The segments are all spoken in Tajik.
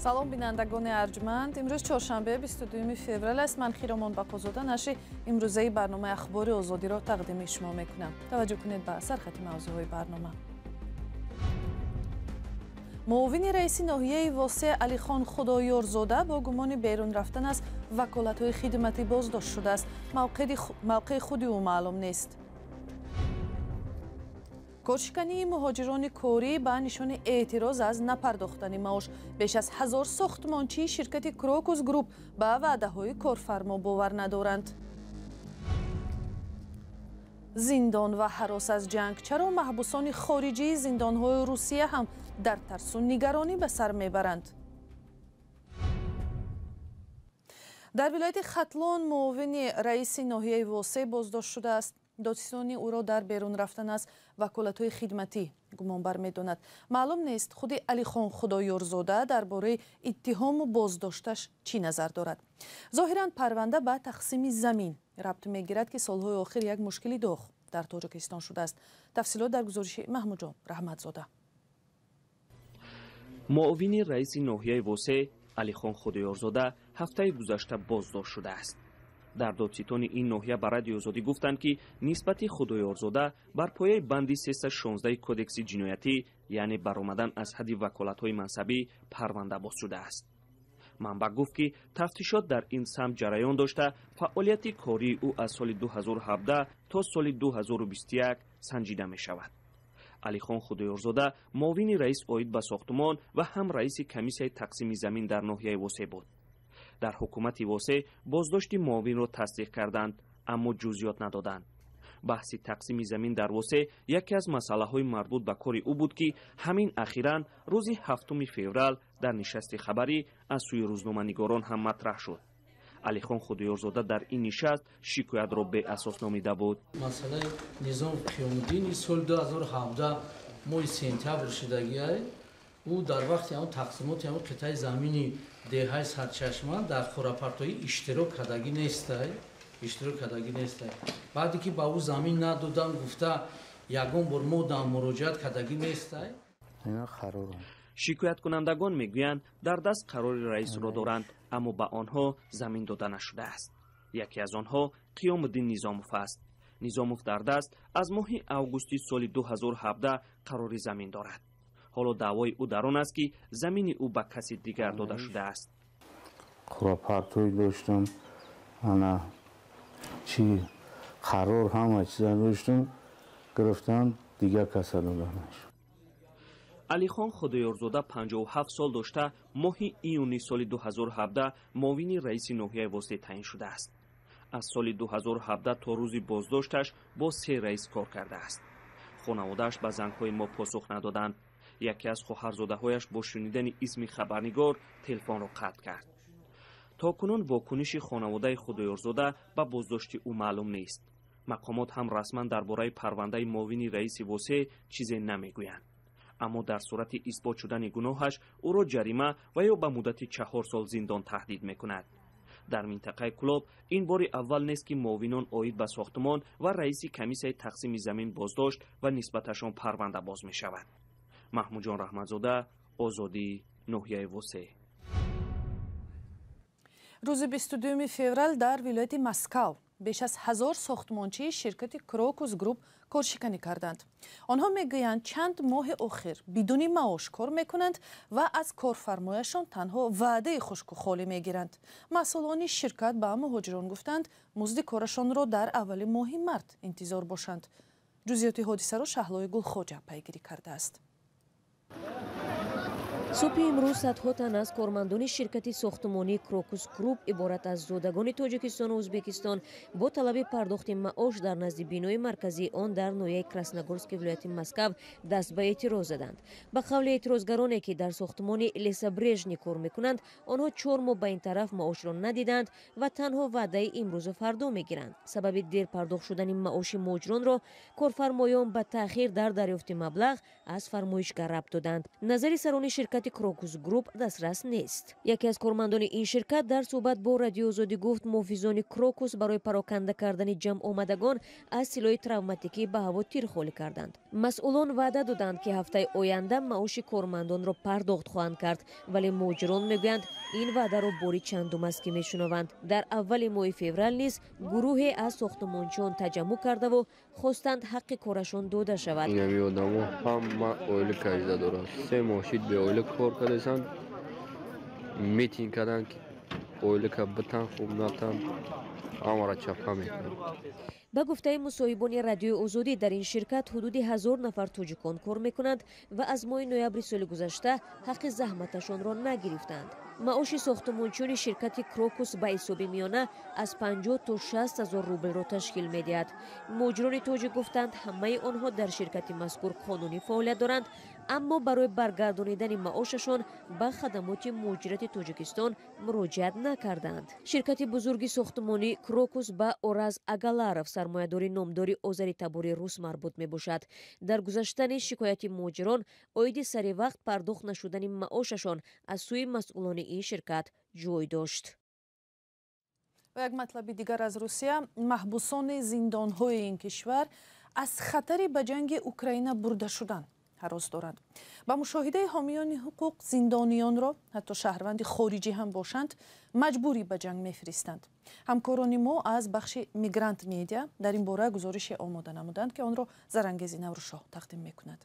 Салом, бинандагони арҷманд. Имрӯз чоршанбе, 22 феврал аст. Ман Хиромон Бақозода нашри имрӯзаи барномаи Ахбори Озодиро тақдими шумо мекунам. Таваҷҷӯҳ кунед ба сархати мавзӯъҳои барнома. Муовини раиси ноҳияи Восе Алихон Худоёрзода бо гумони берун рафтан аз ваколатҳои хидматӣ боздошт шудааст. Мавқеи худи ӯ маълум нест. Коршикании муҳоҷирони корӣ ба нишони эътироз аз напардохтани маош. Беш аз 1000 сохтмончии ширкати Крокус Груп ба ваъдаҳои корфармо бовар надоранд. Зиндон ва ҳарос аз ҷанг. Чаро маҳбусони хориҷии зиндонҳои Русия ҳам дар тарсу нигаронӣ ба сар мебаранд? Дар вилояти Хатлон муовини раиси ноҳияи Восе боздошт шудааст. Додситонӣ ӯро дар берун рафтан аз ваколатҳои хидматӣ гумонбар медонад. Маълум нест, худи Алихон Худоёрзода дар бораи иттиҳому боздошташ чӣ назар дорад. Зоҳиран парванда ба тақсими замин рабт мегирад, ки солҳои охир як мушкили доғ дар Тоҷикистон шудааст. Тафсилот дар гузориши Маҳмудҷон Раҳматзода. Муовини раиси ноҳияи Восе Алихон Худоёрзода ҳафтаи гузашта боздошт шудааст. Дар додситони ин ноҳия ба Радиои Озодӣ гуфтанд, ки нисбати Худоёрзода бар пояи банди 316 кодекси ҷиноятӣ, яъне баромадан аз ҳадди ваколатҳои мансабӣ, парванда боз шудааст. Манбаъ гуфт, ки тафтишот дар ин самт ҷараён дошта, фаъолияти кории ӯ аз соли 2017 то соли 2021 санҷида мешавад. Алихон Худоёрзода муовини раис оид ба сохтумон ва ҳам раиси комиссияи тақсими замин дар ноҳияи Восе буд. Дар ҳукумати Восе боздошти муовинро тасдиқ карданд, аммо ҷузъиёт надоданд. Баҳси тақсими замин дар Восе яке аз масъалаҳои марбут ба кори ӯ буд, ки ҳамин ахиран рӯзи 7 феврал дар нишасти хабарӣ аз сӯи рӯзноманигорон ҳам матраҳ шуд. Алихон Худоёрзода дар ин нишаст шикоятро беасос номида буд. Масъалаи Низом Қиёмуддини соли 2017 моҳи сентябр шудагиай, ӯ дар вақти ҳамон тақсимоти ҳамон қитъаи замини деҳаи Сарчашма дар хӯрапартоӣ иштирок кардагӣ нестай, иштирок кардагӣ нестай. Баъде ки ба ӯ замин надодам гуфта, ягон бор мо дар муроҷиат кардагӣ нестай. Шикояткунандагон мегӯянд, дар даст қарори раисро доранд, аммо ба онҳо замин дода нашудааст. Яке аз онҳо Қиёмуддин Низомов аст. Низомов дар даст аз моҳи августи соли 2017 қарори замин дорад. Ҳоло даъвои ӯ дар он аст, ки замини ӯ ба каси дигар дода шудааст. Хӯрапартоӣ доштам, ана чи қарор ҳама чиза доштам, гирифтан дигар каса доданаш. Алихон Худоёрзода 57 сол дошта, моҳи июни соли 2017 муовини раиси ноҳияи Восе таъин шудааст. Аз соли 2017 то рӯзи боздошташ бо 3 раис кор кардааст. Хонаводааш ба зангҳои мо посух надоданд. Яке аз хоҳарзодаҳояш бо шунидани исми хабарнигор телефонро қатъ кард. То кунун вокуниши хонаводаи Худоёрзода ба боздошти ӯ маълум нест. Мақомот ҳам расман дар бораи парвандаи муовини раиси Восе чизе намегӯянд. Аммо дар сурати исбот шудани гуноҳаш ӯро ҷарима ва ё ба муддати 4 сол зиндон таҳдид мекунад. Дар минтақаи Кӯлоб ин бори аввал нест, ки муовинон оид ба сохтумон ва раиси комиссияи тақсими замин боздошт ва нисбаташон парванда боз мешавад. Маҳмудҷон Раҳматзода, Озодӣ, ноҳияи Восе. Рӯзи 22 феврал дар вилояти Москав беш аз 1000 сохтмончии ширкати Крокус Груп коршиканӣ карданд. Онҳо мегӯянд, чанд моҳи охир бидуни маош кор мекунанд ва аз корфармояшон танҳо ваъдаи хушку холӣ мегиранд. Масъулони ширкат ба муҳоҷирон гуфтанд, музди корашонро дар аввали моҳи март интизор бошанд. Ҷузъиёти ҳодисаро Шаҳлои Гулхоҷа пайгирӣ кардааст. Субҳи имрӯз садҳо тан аз кормандони ширкати сохтумонии Крокус Груп иборат аз зодагони Тоҷикистону Ӯзбекистон бо талаби пардохти маош дар назди бинои марказии он дар ноҳияи Красногорски вилояти Москав даст ба эътироз заданд. Ба қавли эътирозгароне, ки дар сохтумони Лесобрежни кор мекунанд, онҳо 4 моҳ ба ин тараф маошро надиданд ва танҳо ваъдаи имрӯзу фардо мегиранд. Сабаби дер пардохт шудани маоши муҳоҷиронро корфармоён ба таъхир дар дарёфти маблағ аз фармоишгар рабт доданд. Назари сарони ширкати ширкати Крокус Груп дастрас нест. Яке аз кормандони ин ширкат дар суҳбат бо Радиои Озодӣ гуфт, муҳофизони Крокус барои пароканда кардани ҷамъомадагон аз силоҳи травматикӣ ба ҳаво тир холӣ карданд. Масъулон ваъда доданд, ки ҳафтаи оянда маоши кормандонро пардохт хоҳанд кард, вале муҳоҷирон мегӯянд, ин ваъдаро бори чандум аст, ки мешунаванд. Дар аввали моҳи феврал низ гурӯҳе аз сохтмончиён таҷаммӯъ кардаву хостанд ҳаққи корашон дода шавад. Инами одамо ҳама оила карида дорад. 3 моҳ шид беоила кор кардасан, митинг карданд, ки оилака битан, хуб натан, ҳамаро чапа мекунанд. Ба гуфтаи мусоҳибони Радиои Озодӣ, дар ин ширкат ҳудуди 1000 нафар тоҷикон кор мекунанд ва аз моҳи ноябри соли гузашта ҳаққи заҳматашонро нагирифтанд. Маоши сохтмончиёни ширкати Крокус ба ҳисоби миёна аз 50 то 60 ҳазор рублро ташкил медиҳад. Муҳоҷирони тоҷик гуфтанд, ҳамаи онҳо дар ширкати мазкур қонунӣ фаъолият доранд, аммо барои баргардонидани маошашон ба хадамоти муҳоҷирати Тоҷикистон муроҷиат накарданд. Ширкати бузурги сохтмонӣ Крокус ба Ораз Агаларов, сармоядори номдори озаритабори рус, марбут мебошад. Дар гузашта низ шикояти муҳоҷирон оиди сари вақт пардохт нашудани маошашон аз сӯи масъулони ин ширкат ҷой дошт. Ва як матлаби дигар аз Русия. Маҳбусони зиндонҳои ин кишвар аз хатари ба ҷанги Украина бурда шудан ҳарос доранд. Ба мушоҳидаи ҳомиёни ҳуқуқ, зиндониёнро, ҳатто шаҳрванди хориҷӣ ҳам бошанд, маҷбурӣ ба ҷанг мефиристанд. Ҳамкорони мо аз бахши Мигрант Медиа дар ин бора гузорише омода намуданд, ки онро Зарангези Наврӯзшоҳ тақдим мекунад.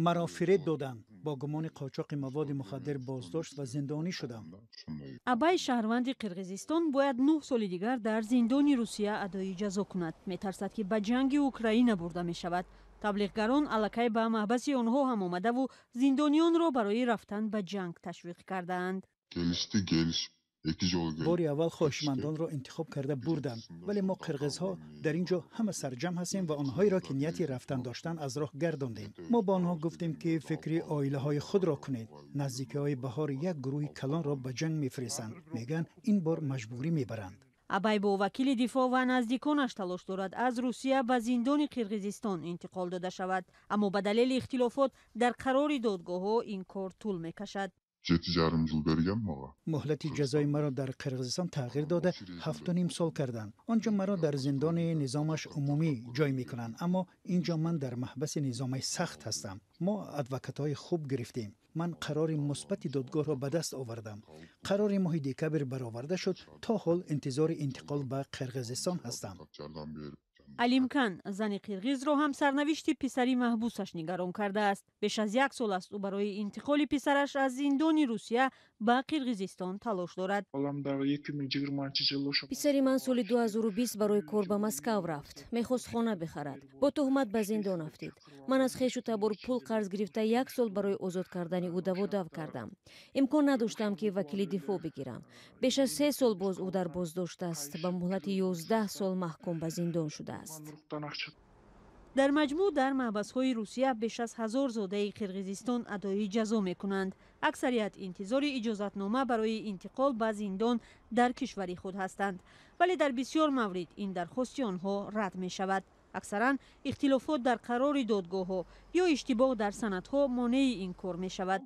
Маро фиреб доданд, бо гумони қочоқи маводи мухаддир боздошт ва зиндонӣ шудам. Абай, шаҳрванди Қирғизистон, бояд 9 соли дигар дар зиндони Русия адои ҷазо кунад. Метарсад, ки ба ҷанги Украина бурда мешавад. Таблиғгарон аллакай ба маҳбаси онҳо ҳам омадаву зиндониёнро барои рафтан ба ҷанг ташвиқ кардаанд. Бори аввал хоҳишмандонро интихоб карда бурданд, вале мо қирғизҳо дар ин ҷо ҳама сарҷамъ ҳастем ва онҳоеро, ки нияти рафтан доштанд, аз роҳ гардондем. Мо ба онҳо гуфтем, ки фикри оилаҳои худро кунед. Наздикиҳои баҳор як гурӯҳи калонро ба ҷанг мефиристанд. Мегӯянд, ин бор маҷбурӣ мебаранд. Абай бо вакили дифоъ ва наздиконаш талош дорад аз Русия ба зиндони Қирғизистон интиқол дода шавад, аммо ба далели ихтилофот дар қарори додгоҳҳо ин кор тӯл мекашад. 7,5 жыл берген мага. Муҳлати ҷазои маро дар Қирғизистон тағйир дода, 7,5 сол карданд. Он ҷо маро дар зиндони низомаш умумӣ ҷой мекунанд, аммо ин ҷо ман дар маҳбаси низомаи сахт ҳастам. Мо адвокатҳои хуб гирифтем. Ман қарори мусбати додгоҳро ба даст овардам. Қарори моҳи декабр бароварда шуд. То ҳол интизори интиқол ба Қирғизистон ҳастам. Алимкан, зани қирғизро ҳам сарнавишти писари маҳбусаш нигарон кардааст. Беш аз 1 сол аст, ӯ барои интиқоли писараш аз зиндони Русия ба Қирғизистон талош дорад. Писари ман соли 2020 барои кор ба Москав рафт. Мехост хона бихарад. Бо туҳмат ба зиндон афтид. Ман аз хешу табор пул қарз гирифта 1 сол барои озод кардани ӯ даводав кардам. Имкон надоштам, ки вакили дифоъ бигирам. Беш аз 3 сол боз ӯ дар боздошт аст. Ба муҳлати 11 сол маҳкум ба зиндон шудааст. Дар маҷмӯъ дар маҳбасҳои Русия беш аз 1000 зодаи Қирғизистон адои ҷазо мекунанд. Аксарият интизори иҷозатнома барои интиқол ба зиндон дар кишвари худ ҳастанд, вале дар бисёр маврид ин дархости онҳо рад мешавад. Аксаран ихтилофот дар қарори додгоҳҳо ё иштибоҳ дар санадҳо монеи ин кор мешавад.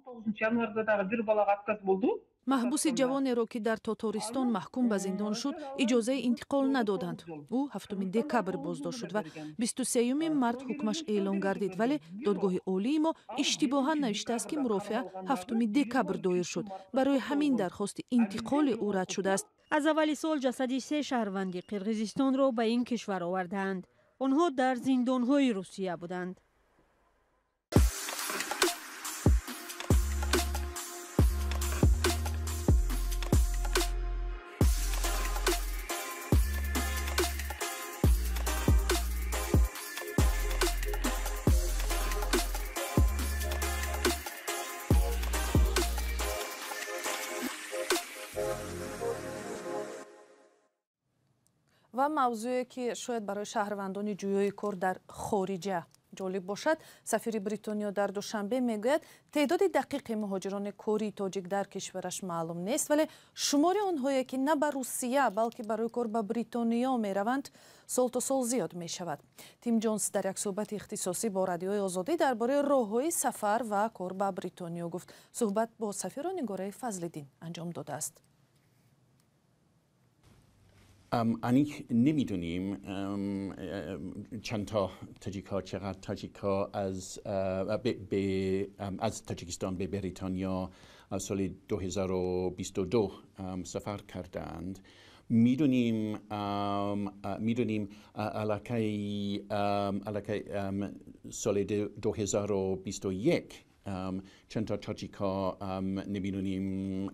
Маҳбуси ҷавонеро, ки дар Тотористон маҳкум ба зиндон шуд, иҷозаи интиқол надоданд. Ӯ 7 декабр боздошт шуд ва 23 март ҳукмаш эълон гардид, вале додгоҳи олии мо иштибоҳан навиштааст, ки мурофиа 7 декабр доир шуд. Барои ҳамин дархости интиқоли ӯ рад шудааст. Аз аввали сол ҷасади 3 шаҳрванди Қирғизистонро ба ин кишвар овардаанд. Онҳо дар зиндонҳои Русия буданд. Ва мавзӯе, ки шояд барои шаҳрвандони ҷӯёи кор дар хориҷа Ҷолиб бошад, сафири Бритониё дар Душанбе мегӯяд, теъдоди дақиқи муҳоҷирони кории тоҷик дар кишвараш маълум нест, вале шумори онҳое ки на ба Русия, балки барои кор ба Бритониё мераванд, сол то сол зиёд мешавад. Тим Ҷонс дар як суҳбати ихтисосӣ бо Радиои Озодӣ дар бораи роҳҳои сафар ва кор ба Бритониё гуфт. Суҳбат бо сафиро Нигораи Фазлиддин анҷом додааст. Аниқ نمیدونیم چند تا تاجیک ها، چقدر تاجیک ها از تاجیکستان به بریتانیا سال 2022 سفر کردند. میدونیم علاقه سال 2021 چند تا تاجیک ها، نمیدونیم،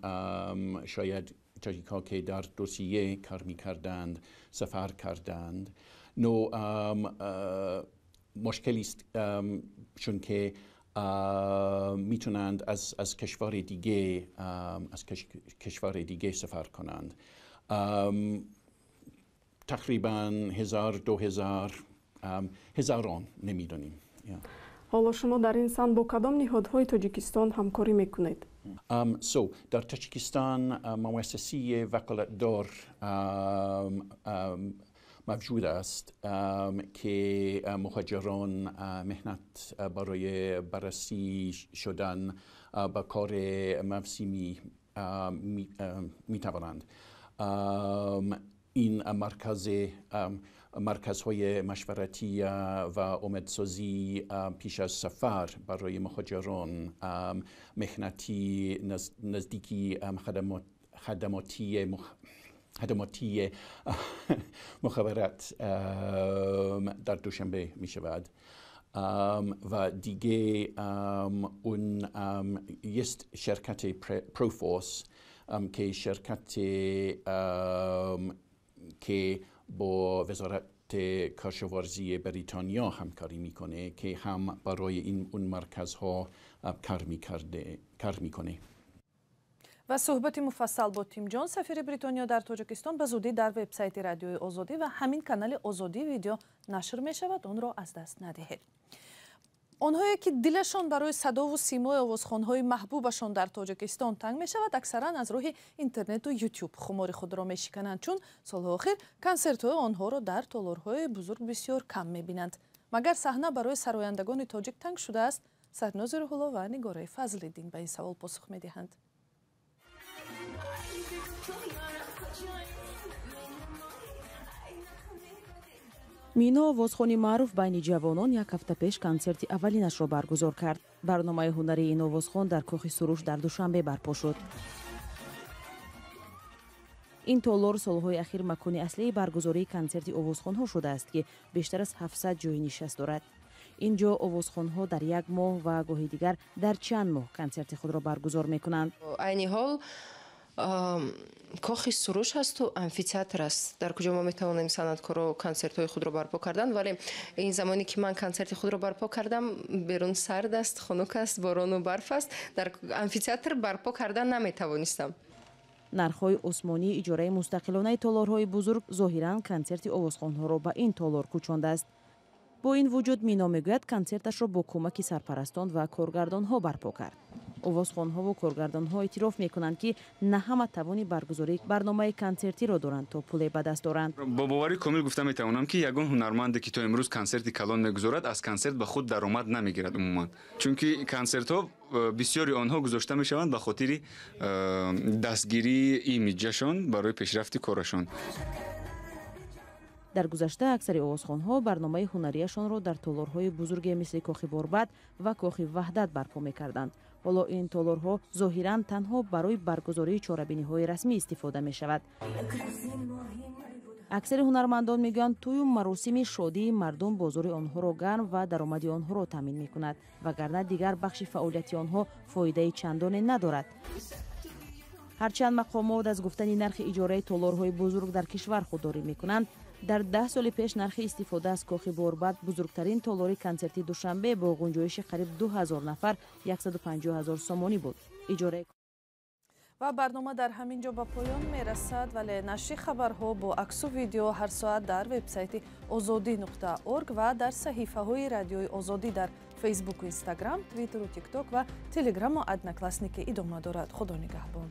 شاید تاجیک ها که در روسیه کار میکردند سفر کردند. نو مشکلی است، چون که میتونند از کشور دیگه سفر کنند. تقریبا 1000، 2000، هزاران، نمیدونیم. Ҳоло шумо дар ин самт бо кадом ниҳодҳои Тоҷикистон ҳамкорӣ мекунед? So, در تاجیکستان مؤسسه وکالتدار موجود است که مهاجران محنت برای بررسی شدن به کار موسمی می توانند. این مرکزهای مشورتی و آماده‌سازی پیش از سفر برای مهاجران محنتی نزدیکی خدماتی مخابرات در دوشنبه می شود و دیگه اون یست شرکت پروفورس که شرکت که با وزارت کشاورزی بریتانیا همکاری میکنه که هم برای این اون مرکزها کار میکرده کار میکنه. Ва суҳбати муфассал бо Тим Ҷонс, сафири Бритониё дар Тоҷикистон, ба зудӣ дар вебсайти Радиои Озодӣ ва ҳамин канали Озодӣ Видео нашр мешавад. Онро аз даст надиҳед. Онҳое ки дилашон барои садову симои овозхонҳои маҳбубашон дар Тоҷикистон танг мешавад, аксаран аз роҳи интернету Ютуб хумори худро мешикананд, чун солҳои охир консертҳои онҳоро дар толорҳои бузург бисёр кам мебинанд. Магар саҳна барои сарояндагони тоҷик танг шудааст? Сарнози Рӯҳулло ва Нигораи Фазлиддин ба ин савол посух медиҳанд. Мино, овозхони маъруф байни ҷавонон, як ҳафта пеш консерти аввалинашро баргузор кард. Барномаи ҳунарии ин овозхон дар Кохи Суруш дар Душанбе барпо шуд. Ин толор солҳои ахир макони аслии баргузории консерти овозхонҳо шудааст, ки бештар аз 700 ҷойи нишаст дорад. Ин ҷо овозхонҳо дар як моҳ ва гоҳи дигар дар чанд моҳ консерти худро баргузор мекунанд. Айни ҳол Кохи Суруш ҳасту амфитеатр аст, дар куҷо мо метавонем санъаткоро консертҳои худро барпо кардан. Вале ин замоне ки ман консерти худро барпо кардам, берун сард аст, хунук аст, борону барф аст, дар амфитеатр барпо кардан наметавонистам. Нархҳои осмонии иҷораи мустақилонаи толорҳои бузург зоҳиран консерти овозхонҳоро ба ин толор кӯчондааст. Бо ин вуҷуд, Мино мегӯяд, консерташро бо кӯмаки сарпарастон ва коргардонҳо барпо кард. Овозхонҳову коргардонҳо эътироф мекунанд, ки на ҳама тавони баргузории барномаи консертиро доранд, то пуле ба даст оранд. Бо боварӣ комил гуфта метавонам, ки ягон ҳунарманде, ки то имрӯз консерти калон мегузорад, аз консерт ба худ даромад намегирад умуман, чунки консертҳо бисёри онҳо гузошта мешаванд ба хотири дастгирии имиҷашон, барои пешрафти корашон. Дар гузашта аксари овозхонҳо барномаи ҳунарияшонро дар толорҳои бузурге мисли Кохи Борбад ва Кохи Ваҳдат барпо мекарданд. Ҳоло ин толорҳо зоҳиран танҳо барои баргузории чорабиниҳои расмӣ истифода мешавад. Аксари ҳунармандон мегӯянд, тӯю маросими шодии мардум бозори онҳоро гарм ва даромади онҳоро таъмин мекунад, вагарна дигар бахши фаъолияти онҳо фоидаи чандоне надорад. Ҳарчанд мақомот аз гуфтани нархи иҷораи толорҳои бузург дар кишвар худдорӣ мекунанд, дар 10 соли пеш нархи истифода аз Кохи Борбад, бузургтарин толори консерти Душанбе бо ғунҷоиши қариб 2000 нафар, 150 000 сомонӣ буд. Иҷораи Ва барнома дар ҳамин ҷо ба поён мерасад, вале нашри хабарҳо бо аксу видео ҳар соат дар вебсайти ozodi.org ва дар саҳифаҳои Радиои Озодӣ дар Фейсбуку Инстаграм, Твиттеру Тикток ва Телеграму Одноклассники идома дорад. Худо нигаҳбон.